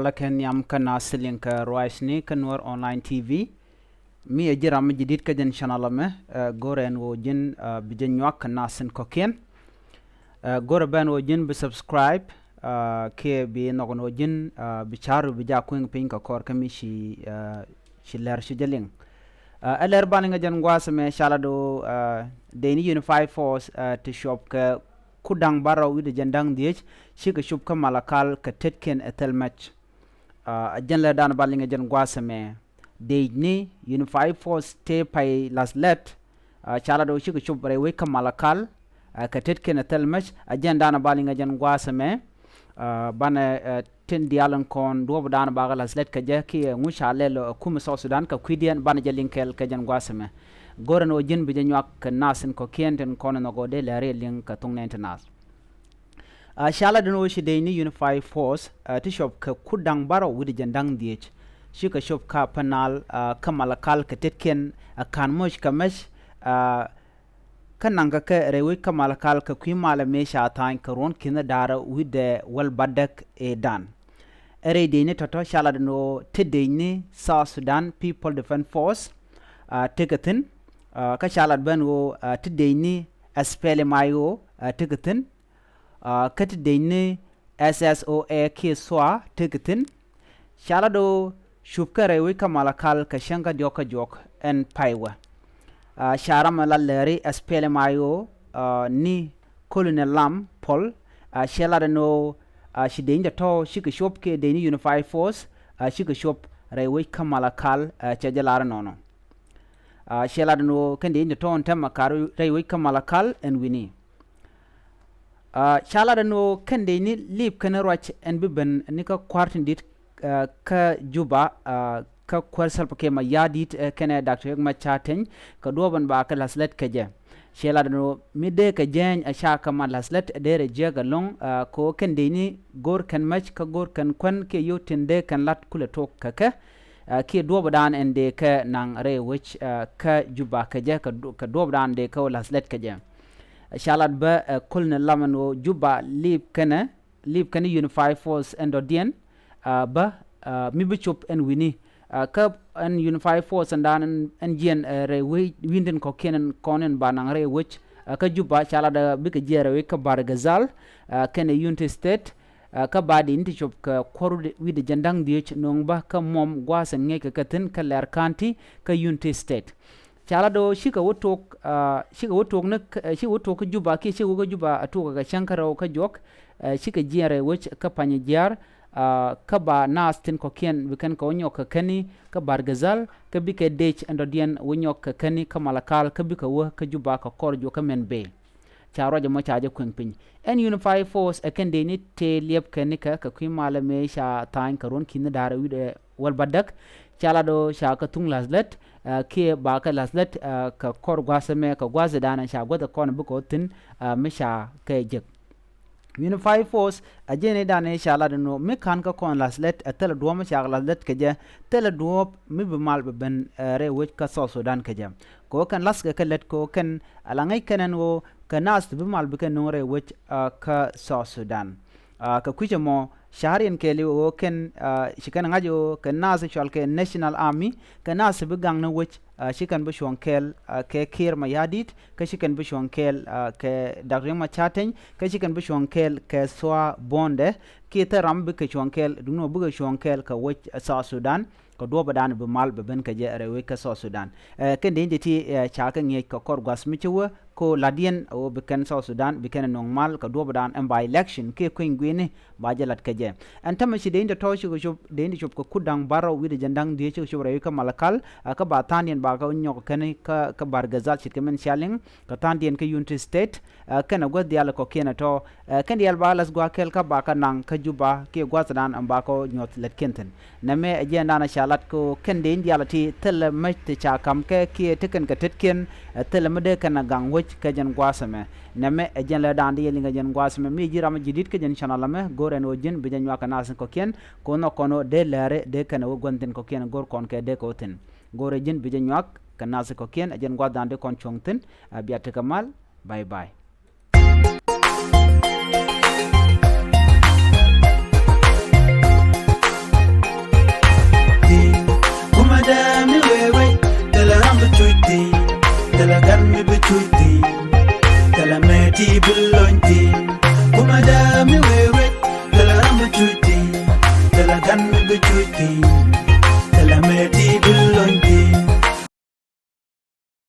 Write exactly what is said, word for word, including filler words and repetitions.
La kɛ nhiam kä naath thiliŋ kɛ ruacni kä Nuer Online T V. Mi ɛ ji̱ ram mi ji̱ di̱t kä jɛn channel ɛmɛ, ɛ, go̱rɛ ɛn ɣöö ji̱n, ɛ, bi jɛ nyuak kɛ naath tin kɔ̱kiɛn. Ɛ, go̱rɛ bä ɛn ɣöö ji̱n bi subscribe, ɛ, kiɛ bi nhɔk ɛn ɣöö ji̱n, ɛ, bi ca̱ru bi jɛ kueŋ piny kɛ kɔr kä mi ci, ɛ, ci lɛr ci jɛ liŋ. Ɛ, ɛ lɛr ban liŋ ɛ jɛn gua̱a̱th ɛmɛ ca lat ɣöö, ɛ, Dec ni Unified Force, ɛ, ti cuɔp kɛ kut da̱ŋ bärɔw wi̱cdɛ jiɛn da̱ŋ dhieec, cikɛ cop kä Malakal kɛ tetkiɛn ɛ thil mɛc. Ɛ, ɛ jɛn lɛr dan ba liŋ ɛ jɛn gua̱a̱th ɛmɛ. Dec ni Unified Force tëë pay la̱th lɛt, ɛ, ca lat ɣöö cikɛ cop rɛy wec kä Malakal, ɛ, kɛ tetkiɛn ɛ thil mɛc, ɛ jɛn dan ba liŋ ɛ jɛn gua̱a̱th ɛmɛ. Ɛ, banɛ, ɛ, tin diaal in kɔn duɔ̱ɔ̱p dan bakɛ la̱th lɛt kɛ jɛ kiɛ ŋu ca lɛl ɛ kumɛ South Sudan kɛ kui̱diɛn banɛ jɛ liŋ kɛɛl kɛ jɛn gua̱a̱th ɛmɛ. Go̱rɛ ɛn ɣöö ji̱n bi jɛ nyuak kɛ naath tin kɔ̱kiɛn tin kɔn in nhɔk ɣöö dee lɛr ɛ liŋ kɛ thuŋ nɛn ti naath. Ɛ, ca lat ɛn ɣöö ci Dec ni Unified Force, ɛ, ti cuɔp kɛ kut da̱ŋ bärɔw wi̱cdɛ jiɛn da̱ŋ dhieec, cikɛ cop kä Upper Nile, ɛ, kä Malakal kɛ tetkiɛn, ɛ, ka̱n moc kɛ mɛc, ɛ, kä naŋkɛ kɛ rɛy wec kä Malakal kɛ kui̱ malɛ mëë ca tha̱a̱ny kɛ ruɔ̱n ki̱n da̱rä wi̱cdɛ wäl bädäk ëëdan. Ɛ rɛy Dec ni tɔ̱tɔ̱ ca lat ɛn ɣöö te Dec ni South Sudan People Defense Force, ɛ, tekɛ thi̱n, ɛ, kä ca lat bä ɛn ɣöö, ɛ, te Dec ni S P L M I O, ɛ, tekɛ thi̱n, ɛ, kä te Dec ni S S O A kiɛ SSOA tekɛ thi̱n. Ca lat ɣöö cop kɛ rɛy wec kä Malakal kɛ cäŋ kä diɔ̱k kä juɔk ɛn pay wä. Ɛ, ca ram ɛ la lɛri S P L M I O, ɛ, ni Colonel Lam Pol, ɛ, cɛ lat ɛn ɣöö, ɛ, ci Dec ni tɔ̱tɔ̱ cikɛ cop kiɛ Dec ni Unified Force, ɛ, cikɛ cop rɛy wec kä Malakal, ɛ, cɛ jɛ lar ɛnɔnɔ. Ɛ, cɛ lat ɛn ɣöö kɛn Dec ni tɔ̱tɔ̱ ɛn täämɛ ka̱r rɛy wec kä Malakal ɛn wi̱ni. Ɛ, ca lat ɛn ɣöö kɛn Dec ni lip kɛn ruac ɛn bi ben ni kä kua̱r tin di̱t, ɛ, kä Juba, ɛ, kä kuäär Salva Kiir Mayardit, ɛ, kɛnɛ Doctor Riek Machar Teny kɛ duɔ̱ɔ̱p ɛn bakɛ la̱th lɛt kɛ jɛ. Cɛ lat ɛn ɣöö mi dee kɛ jääny ɛ ca kɛ mat la̱th lät ɛ dee rɛ jiäk ɛlɔ̱ŋ, ɛ, kɛ ɣöö kɛn Dec ni go̱o̱r kɛn mäc kä go̱o̱r kɛn kuän kiɛ yio̱w tin dee kɛn lat kulɛ tok kɛ kɛ, ɛ, kiɛ duɔ̱ɔ̱p dan ɛn dee kɛ naŋ rɛy wec, ɛ, kä Juba kɛ jɛ kɛ du-, kɛ duɔ̱ɔ̱p dan dee kɛ wä la̱th lät kɛ jɛ. Ɛ, ca lat bä, ɛ, Colonel Lam ɛn ɣöö Juba lip kɛnɛ lip kɛn Unified Force ɛn dɔ̱diɛn, ɛ, bä, ɛ, mi bi cop ɛn wi̱ni. Ɛ, kä ɛn Unified Force ɛn dan ɛn, ɛn jiɛn, ɛ, rɛy wec wi̱n tin kɔ̱kiɛn ɛn kɔn ɛn ba naŋ rɛy wec, ɛ, kä Juba ca lat ɛ bikɛ jiɛn rɛy wec kä Bahr el Ghazal, ɛ, kɛnɛ Unity State, ɛ, kä ba Dec ni ti cop kɛ kuɔr wi̱cdɛ jiɛn da̱ŋ dhieec no̱o̱ŋ bä kä muɔm gua̱a̱th ɛn ŋi̱eec kɛ kɛ thi̱n kä Lɛr County kä Unity State. Ca lat ɣöö cikɛ wä tok, ɛ, cikɛ wä tok ni, ɛ, cikɛ wä tok kä Juba kiɛ cikɛ wä kä Juba ɛ tok kɛ cäŋ kä rɛw kä juɔk, ɛ, cikɛ jiɛn rɛy wec kä Panyijiar, ɛ, kä ba naath tin kɔ̱kiɛn bi kɛn kɛ wä nyɔk kɛ käni kä Bahr el Ghazal, kä bikɛ Dec ɛn dɔ̱diɛn wä nyɔk kɛ käni kä Malakal, kä bikɛ wä kä Juba kɛ kɔr juɔk kä mɛn bëë. Ca ruac ɛmɔ ca jɛ kueŋ piny. Ɛn Unified Force ɛ kɛn Dec ni tëë liɛp kɛ nikɛ kɛ kui̱ malɛ mëë ca tha̱a̱ny kɛ ruɔ̱n ki̱n da̱rɛ wi̱cdɛ wäl bädäk. Ca lat ɣöö ca kɛ thuŋ la̱th lät, ɛ, kiɛ ba kɛ la̱th lät, ɛ, kɛ kɔr gua̱a̱th ɛmɛ kɛ gua̱a̱th ɛ danɛ ca guäth ɛ kɔn bikɛ wä thi̱n, ɛ, mi ca kɛ jek. Unified Force ɛ jɛn i̱ danɛ ca lat ɛn ɣöö mi ka̱n kä kɔn la̱th lät, ɛ, thilɛ duɔ̱ɔ̱p mi ca kɛ la̱th lät kɛ jɛ, thilɛ duɔ̱ɔ̱p mi bi mal bi ben, ɛ, rɛy wec kä South Sudan kɛ jɛ. Kɛ ɣöö kɛn la̱thkɛ kɛ lät kɛ ɣöö kɛn ala ŋäc kɛn ɛn ɣöö kɛ naath ti bi mal bi kɛn no̱o̱ŋ rɛy wec, ɛ, kä South Sudan. Ɛ, kɛ kui̱c ɛmɔ ca̱r yɛn kɛɛliw ɣöö kɛn, ɛ, ci kɛn ŋa̱c ɣöö kɛ naath cɔal kɛ National Army, kɛ naath ti bi gaŋ ni wec, ɛ, ci kɛn bi cuɔ̱ŋ kɛɛl, ɛ, kɛ Kiir Mayardit, kä ci kɛn bi cuɔ̱ŋ kɛɛl, ɛ, kɛ Doctor Riek Machar Teny, kä ci kɛn bi cuɔ̱ŋ kɛɛl kɛ SSOA bondɛ, kiɛ thil ram bikɛ cuɔ̱ŋ kɛɛl, duŋni ɣöö bikɛ cuɔ̱ŋ kɛɛl kɛ wec, ɛ, South Sudan. Kɛ duɔ̱ɔ̱p ɛ dan bi mal bɛ ben kɛ jɛ rɛy wec kä South Sudan. Ɛ, kɛn Dec ni ti, ɛ, ca kɛ ŋi̱eec kɛ kɔr gua̱th mi ci wä, ko la̱tdiɛn ɣöö bi kɛn South Sudan bi kɛn ɛ nöŋ mal kɛ duɔ̱ɔ̱p ɛ dan ɛn ba election kiɛ kueny gui̱ni ba jɛ la̱t kɛ jɛ. Ɛn tämɛ ci Dec ni tɔ̱tɔ̱ cikɛ cop, Dec ni cop kɛ kut da̱ŋ bärɔw wi̱cdɛ jiɛn da̱ŋ dhieec cikɛ cop rɛy wec kä Malakal, ɛ, kä ba tha̱a̱ŋdiɛn ba kɛ nyɔk kɛn kä, kä Bahr el Ghazal ce̱tkɛ min cia liŋ, kɛ tha̱a̱ŋdiɛn kä Unity State, ɛ, kɛnɛ guäth diaal kɔ̱kiɛn ɛ tɔ̱, ɛ, kɛn diaal ba läth gua̱a̱th kɛl kä ba kɛ naŋ kä Juba kiɛ gua̱a̱th dan ba kɛ nyuɔ̱th lätkiɛn thi̱n. Nɛmɛ ɛ jɛn dan ɛ ca lat kɛ ɣöö kɛn Dec ni diaal ti thilɛ mäc ti ca ka̱m kɛ kiɛ ti kɛn kɛ tetkiɛn, ɛ, thilɛ mi dee kɛn ɛ gaŋ wec kɛ jɛn gua̱a̱th ɛmɛ. Nɛmɛ ɛ jɛn lɛ dan di yɛ liŋ kɛ jɛn gua̱a̱th ɛmɛ. Mi ji̱ ram ji̱ di̱t kä jɛn channel ɛmɛ, go̱rɛ ɛn ɣöö ji̱n bi jɛ nyuak kɛ naath kɔ̱kiɛn, kɛ ɣöö nhɔk kɔn ɣöö dee lɛri dee kɛn ɛ wä gua̱n thi̱n kɔ̱kiɛn go̱r kɔn kɛ dee kɛ wä thi̱n. Go̱rɛ ji̱n bi jɛ nyuak kɛ naath kɔ̱kiɛn, ɛ jɛn gua̱a̱th dan di kɔn cuɔ̱ŋ thi̱n, ɛ, bia tekɛ mal. Bye bye. I̱